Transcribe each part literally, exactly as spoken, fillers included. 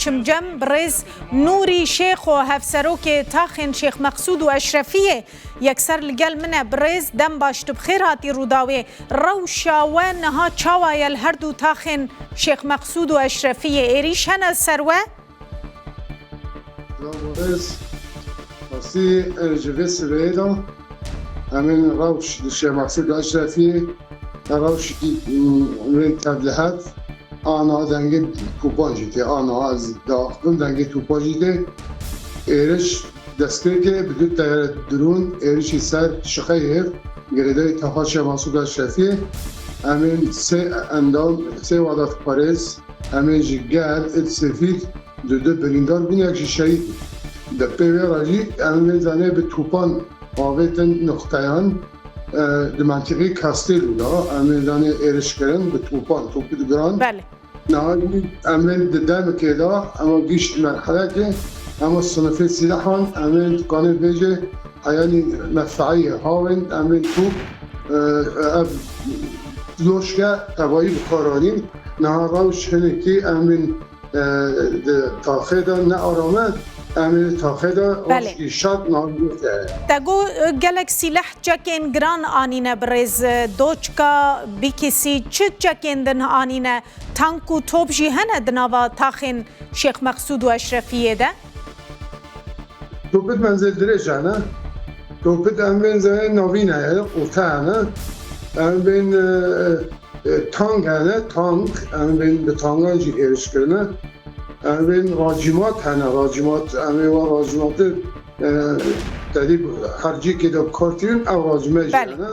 Çimcem, birêz Nûrî Şêxo, hevserokê taxên Şêx Meqsûd û Eşrefiyê, yekser li gel min e. Birêz, dem baş, tu bi xêr hatî Rûdawê. Rewşa we niha çawa ye li her du taxên Şêx Meqsûd û Eşrefiyê? Êrîş hene ser we? Rastî, e, ji vê siveyê de em ên rewş li Şêx Meqsûd Eşrefiyê, rewşekî, m, wê tevlihev, ana dengê topan jî tê, ana ez diaxivim dengê topan jî tê. Êriş destpêkê bi du teyare drûn êrişî ser şixeyê girêdayî taxa Şêx Meqsûd Eşrefiyê. Em ên sê endam, sê welatparêz, em ên ji gel id sivîl, du du birîndar bûn, yek jî şehîd bû. Di pê wê re jî em ên zanê bi topan avêtin nuqteyan, e, di mentiqê Kastêlû de, em ên zanê êriş kirin bi topan, topî giran. Belê. Niha jî em ên di demekê de, ema gihîşt merhelekê, ema sinifê sîlehan, em ên dikanê bêjê heyanî medfeî hawên, em ên top, e, ev loşke tevayî bi kar anîn. Niha rewş hinekî em ên, e, di taxê de ne aram e, em ên taxê de Belê. Rewşekî şad navî heye. Te got, e, gelek sîleh çekên giran anîne birêz, e, doçka, bîkîsî, çi çekên din anîne? Tank û top jî hene di nava taxên Şêx Meqsûd û Eşrefiyê de? Topit menzil dirêj hene. Topit em bên zayê navîn heye, orta hene. Em bên, e, e, tang hene, tank. Em bên bi tangan jî êriş kirine. Em bên racîmat hene, racîmat. Em ê wa racîmatê, e, tedî her cîkê de bi kar tînin, ew racîme jî Belê. Hene.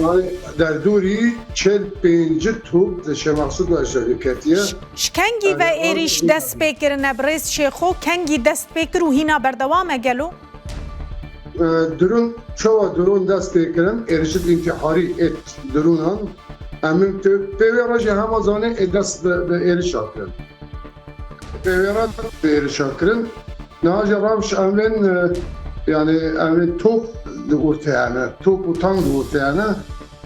Yani derdorî çil pêncî top di Şêx Meqsûd û Eşrefî ketiye. Ji kengî ve êrîş dest pê kirine birêz Şêxo? Kengî dest pê kir û hîna berdewam e gelo? E, drûn, çawa drûn dest pê kirin, êrişik întiharî êt drûnan, em ê tu-, pê wê re jî hema zanê ê dest bi, bi êrişa kirin. Pê wê re bi êrişa kirin. Niha jî rewş em bên, e, yani em bên top di ortê hene, top û tank di ortê hene.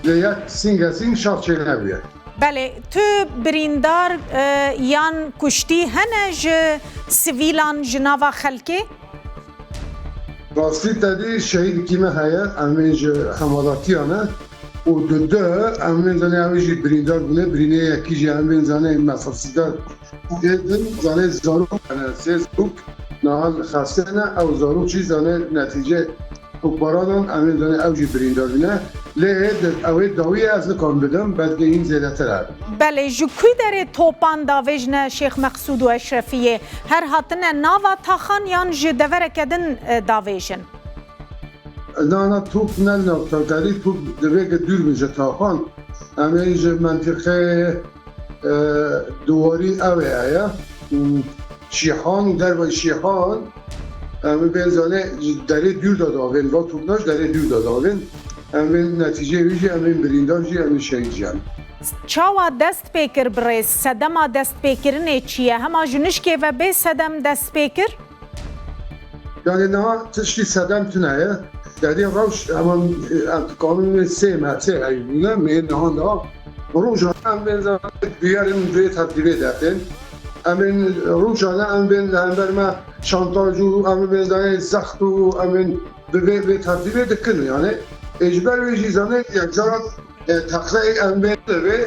Lê yek sînge sîng şax çênebûye. Belê, tu birîndar, e, yan kuştî hene ji sivîlan, ji nava xelkê? Rastî te dî şehîdekî me heye, em ê ji hemalatiyan e û di du em ê zanê ew jî birîndar bûne, birînê yekî jî em ê zanê mefasîdar ê din, zanê zarok hene, sê zarok niha xestê ne, ew zarok jî zanê netîcê topbaranan, em ê zanê ew jî birîndar bîne. Lê di, ew ê dawiyê ez nikarim bidim, belkî hîn zêdetir e. Belê, ji kû derê topan davêjine Şêx Meqsûd û Eşrefiyê? Her hatine nava taxan yan ji devereke din, e, davêjin? Na, na, top ne li nav taxan, top divê ke dûr bin ji taxan. Em ê ji mentiqê, e, duwarî ew ê heye. Şîhan, dervayî Şîhan, em ê bên zanê ji derê dûr de davên, va topna ji derê dûr de davên. Em ê netîceyê wî jî, em ê birîndar jî, em ê şehîd jî em. Çawa dest pê kir birêz? Sedema destpêkirinê çi ye? Hema ji nişkê ve bê sedem dest pê kir? Yani niha tiştî sedem tune ye. Derê rewş heman, e, em dikarin wê sê me, sê heyî bûne, me nihan da. Rojane em bên zanê biyerin vê tertîbê dertên. Em ên rojane em bên li hember me şantaj û em bên zanê zext û em ên bi vê, vê tertîbê dikin yani. Ê ji ber wê jî zanê yek cara, e, teqleyê em bên divê,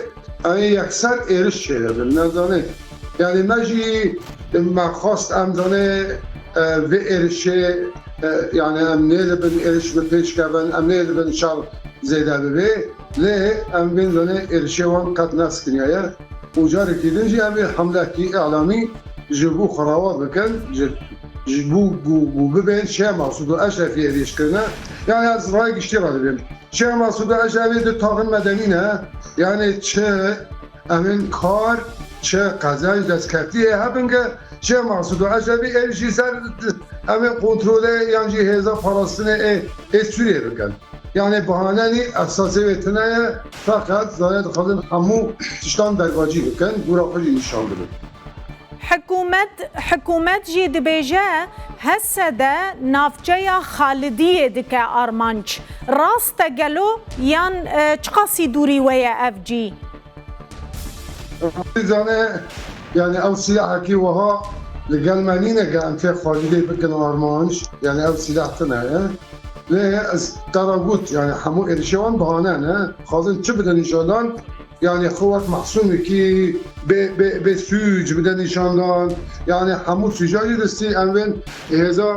em ê yekser êriş çêdibin. Nezanê. Yani me jî, e, me xwest em zanê, e, vê êrişê, e, yani em nêdibin êriş bi pêş kevin, em nêdibin şer zêde bibe. Lê em bên zanê êrişê wan qet neskiniyaye. Û carekî din jî em ê hemlekî îlamî ji bo xwe rawa bikin, ji, ji bo, bo, bo bibên Şêx Mesûd û Eşrefiyê êrîş kirine. Yani ez rayê giştî re dibêm. Şêx Mesûd û Eşrefî du taxin medenî ne. Yani çi em ên kar, çi qezenc destkeftiyê hebin ke Şêx Mesûd û Eşrefî êrîşî ser em ê kontrolê yan jî hêza parastinê ê, ê Sûriyê bikin. Yani bahane nî, esasê wê tune ye, feqet zanê dixwazin hemû tiştan derbacî bikin, gora xwe jî nîşan bidin. Hikûmet, hikûmet jî dibêje Hesede navçeya Xalidiyê dike armanc. Rast e gelo yan, e, çiqasî dûrî we ye ev cî? Zane, yani ew silahekî wiha Li gel me nîne ke em fê xalîdê bikin armanc, yani ew sîlah tune ye. Lê ez te re got, yani hemû êrişê wan bahane ne. Xwazin çi bide nîşandan, yani xwe wek mehsûmekî bê, bê, bê sûc bide nîşandan. Yani hemû sûca jî distî em bên hêza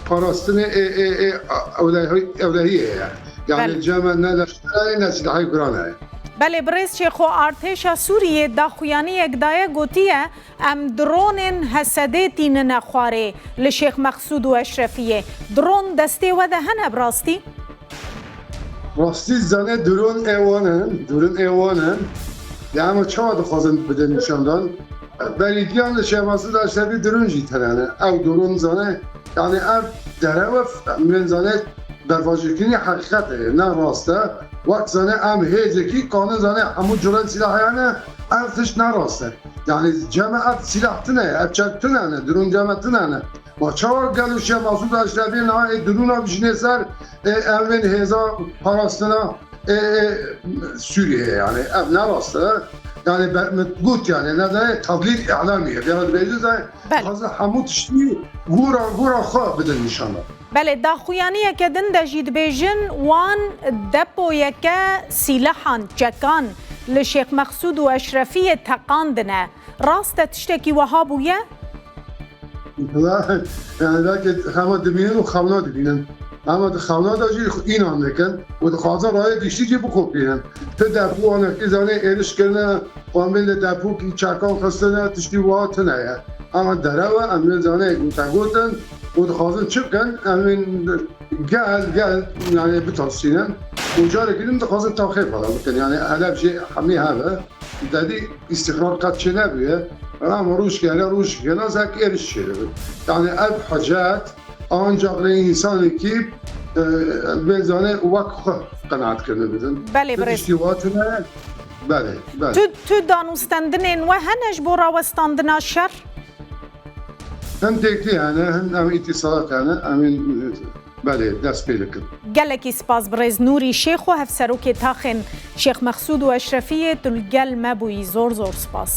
parastinê ê, ê, ê, ewlehî-, ewlehiyê ye. Yani Belê. cem me ne leşkerê ne silahê guran e. Belê, birêz Çêxo, artêşa Sûriyê daxuyaniyek daye, gotiye, Em dronên Hesedê tînine xwarê li Şêx Mexsûd û Eşrefiyê. Dron destê we de hene bi rastî? Rastî zane dron ê wan in, dron ê wan in. Ya ama çawa dixwazin bidin nîşandan? Belediyan li Şêx Mexsûd Eşrefî dron jî tenane. Ew dron zane, yani ev derew e, min zane bervajîkirinî heqîqet e, ne rast e. Wek zane em hêzekî kanin zane hemû curên sîlahê hene, ev tişt ne rast e. Yani cem me ev sîlah tune ye, ev çek tune ne, dron cem me tune ne. Ma çawa gelo Şêx Mexsûd Eşrefî niha ê drona bijîne ser, ê, em bên hêza parastina, ê, ê, Sûriyeyê, yani ev ne rast e. Yani be-, min got yani, ne de tevlîd îlamî ye. Yani dibêjin de Belê. Xwazin hemû tiştî gora, gora xwe bidin nîşana. Belê, daxuyaniyeke din de jî dibêjin, wan depoyeke sîlehan, çekan li Şêx Mexsûd û Eşrefiyê teqandine. Rast e, tiştekî wiha bûye? Yani belkî hema dimînin û xewna dibînin. Hema di xewna de jî înan dikin û dixwazin rayê giştî jî bikopînin. Ti depo anekî zanê êriş kirine, Komê li depûkî çekan xistine, tiştî wiha tune ye. Ama derew e, em ê zanê gote gotin û dixwazin çi bikin? Em ê gel, gel, yani bitarsînin. Û carekî din dixwazin taxê bala bikin. Yani hedef jê hemî hev e. Dedî îstîqrar qet çê nebûye. Ama roj gele, roj gele, zek êriş çê dibin. Yani ev hicet, Ancak ne insanekî, e, bê zane wek xwe qenaat kirine bidin. Belê, birêz. Tiştî wiha tune, belê, belê. Tu, tu danûstendinên we hene ji bo rawestandina şer? Hin têkilî hene, hin em îtîsalat hene, em ê, belê, dest pê dikin. Gelekî spas birêz Nûrî Şêxo, hevserokê taxên Şêx Mexsûd û Eşrefiyê, tu li gel me bûyî. Zor zor spas.